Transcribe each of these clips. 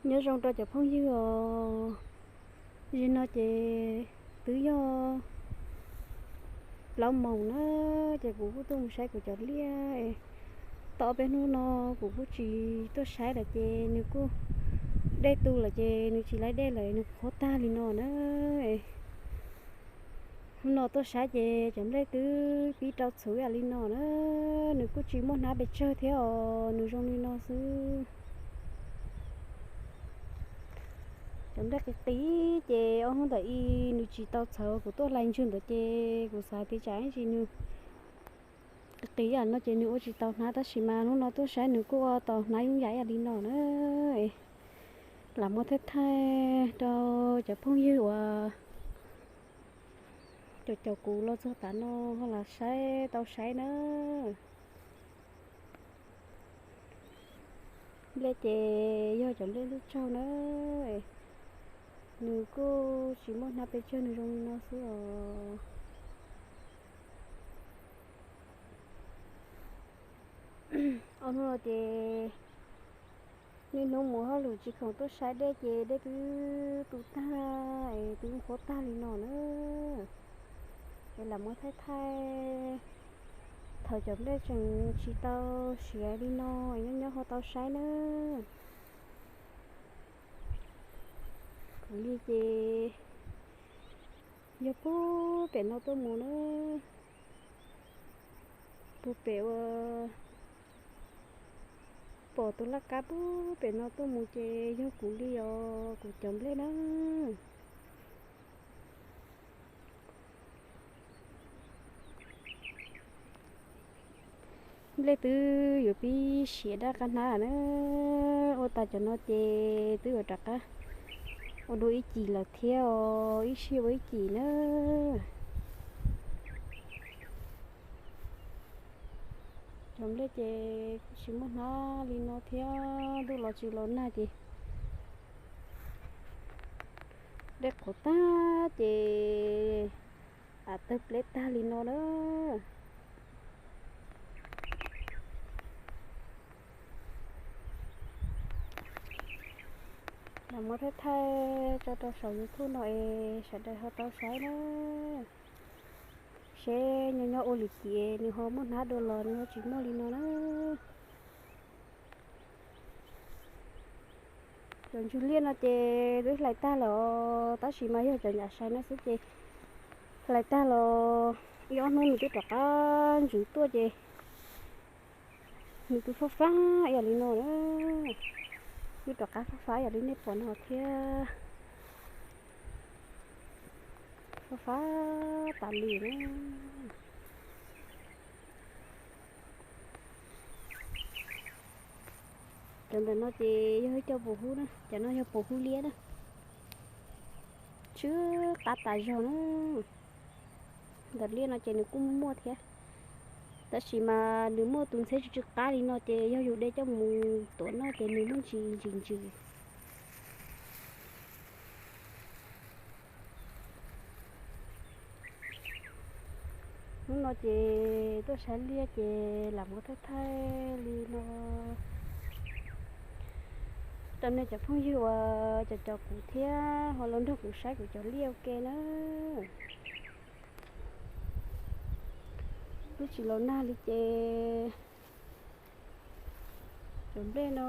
Nyob zoo rau cov phooj ywg os, zaum no ces twb yog plaub moos na, ces kuv kuj tuaj mus saib kuv cov liaj. Tau ob peb hnub no kuv kuj tsis tuaj saib lawm ces nws kuj dej tu lawm ces nws tsis laib dej lawm nws qhuav tag li no na. Hnub no tuaj saib ces cov nplej twb pib rau txhuv ib yam li no na, nws kuj tsis muaj hnab pes tsawg thiab os, nws zoo li no xwb. Cov nplej qis qis ces ob hnub ntawm ib nws tsis tau txhawv, kuv tuaj hlais ntswg ntawd ces kuv xav tias tsam ib ntsis nws qis qis ib yam no ces nws ua tsis tau hnab, tab sis mas hnub no tuaj saib nws kuj ua tau hnab yooj yim ib yam li no na. Lam muab thaij thaij rau cov phooj ywg uas caum caum kuv los txog tav no ho lam saib tau saib na. Nplej ces yog cov nplej lub tsaug na, nws kuj tsis muaj hnab pes tsawg, nws zoo li no xwb os. Ob hnub no ces niaj hnub mus hauj lwm tsis khoom tuaj saib dej ces dej twb tu tag es twb qhuav tag li no na. Es lam muab thaij thaij thaum cov nplej tseem tsis tau siav li no es nyob nyob ho tau saib na. Kuv li ces yog puag pem no tuaj mus na, puag pem uas pom tus laj kab puag pem no tuaj mus ces yog kuv li os, kuv cov nplej na. Nplej twb yuav pib siav daj qab hnab na, ua tas cov no ces twb yuav rov qab ua dua ib cim lawm thiab os, ib sij ua ib cim na. Cov nplej ces kuj tsis muaj hnab li no thiab, ntuj los tsis los nag ces dej qhuav tag ces av tawg pleb tag li no na. Lam muab thaij thaij tso rau saum YouTube no es sawv daws ho tau saib na. Seb nyob nyob ua lwm cim nws ho muaj hnab dua los nws ho tsis muaj li no na. Cov ntsug liaj no ces twb hlais tag lawm os, tab sis mas yog cov nram sai no xwb ces hlais tag los ib ob hnub nws twb rov qab ntsws tuaj ces nws twb fab fab ib yam li no na. Twb rov qab fab fab ib yam li nej pom no thiab. Fab fab tas li na. Cov ntawm no ces yog ib co pus hub na, cov no yog pus hub liab na. Tsw qab tas zog na. Ntawm liaj no ces nws kuj muaj thiab, tab sis mas nws muaj tus ntxhiab tsw tsw qab li no ces yog yus de coj mus tuav noj ces nws muaj ntsis ntsis ntsis. Hnub no ces tuaj saib liaj ces lam muab thaij thaij li no rau nej cov phooj ywg uas cov cov kuv thiab ho los nrog kuv saib kuv cov liaj ua ke na. Twb tsis los nag li ces cov nplej no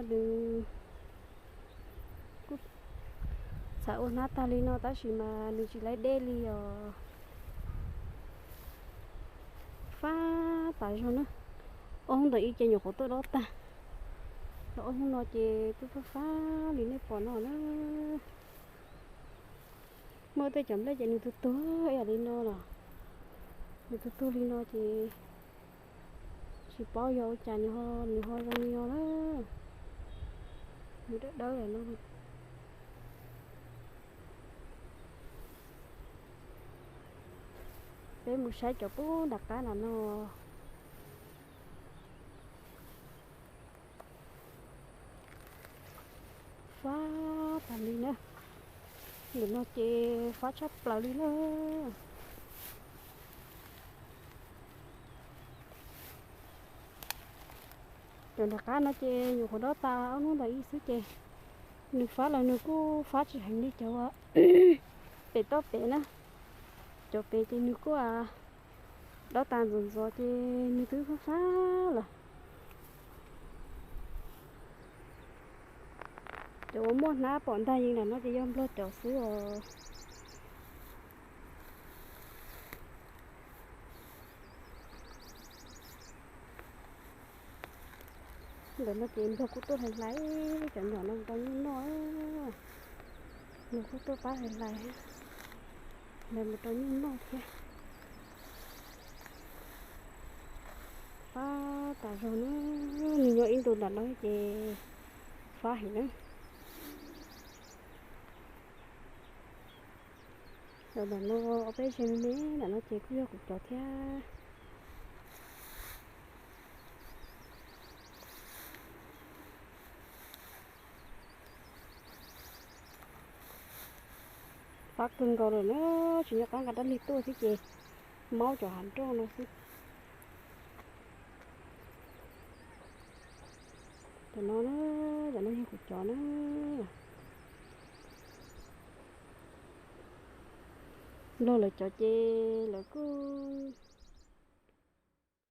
nws kuj txham ua hnab tag li no tab sis mas nws tsis laib dej li os. Fab tas zog na. Ob hnub ntawm ib ces nyuam qhuav tuaj dob tag, los ob hnub no ces twb fab fab li nej pom no na. Muaj tej cov nplej ces nws tuag tuag ib yam li no los, nws tuag tuag li no ces tsis paub yog ua cas nws ho zoo li no na. Nws dawb dawb lawm no. Peb mus saib cov pub nram qab nram no. Fab tas li na. Nim no ces fab tshaj plaws li na. Cov nram qab no ces nyuam qhuav dob tas ob hnub ntawm ib xwb ces Nws fab los nws kuj fab tsis heev li cov pem toj pem na. Cov pem ces nws kuj dob tas ntxuav ntxuav ces nws twb fab fab lawm. Cov uas muaj hnab pom ntag yeej nram no ces yog nplog cov xwb os. Ntawm no ces nplog kuj tuaj hlais hlais, cov nyom no mus rau nyuj noj. Nws kuj tuaj pab hlais hlais, hlais mus rau nyuj noj thiab. Fab tas zog na, nws nyob ib ntus nram no ces fab heev na. Ntawm no ob peb ze me me nram no ces kuj yog kuv cov thiab. Fab kawg nkaus lawm na, tsis nco qab nqa rab lig tuaj xwb ces maub cov hav nroj no xwb. Cov no na, cov no yog kuv cov na. Nplog lawv cov ces lawv kuj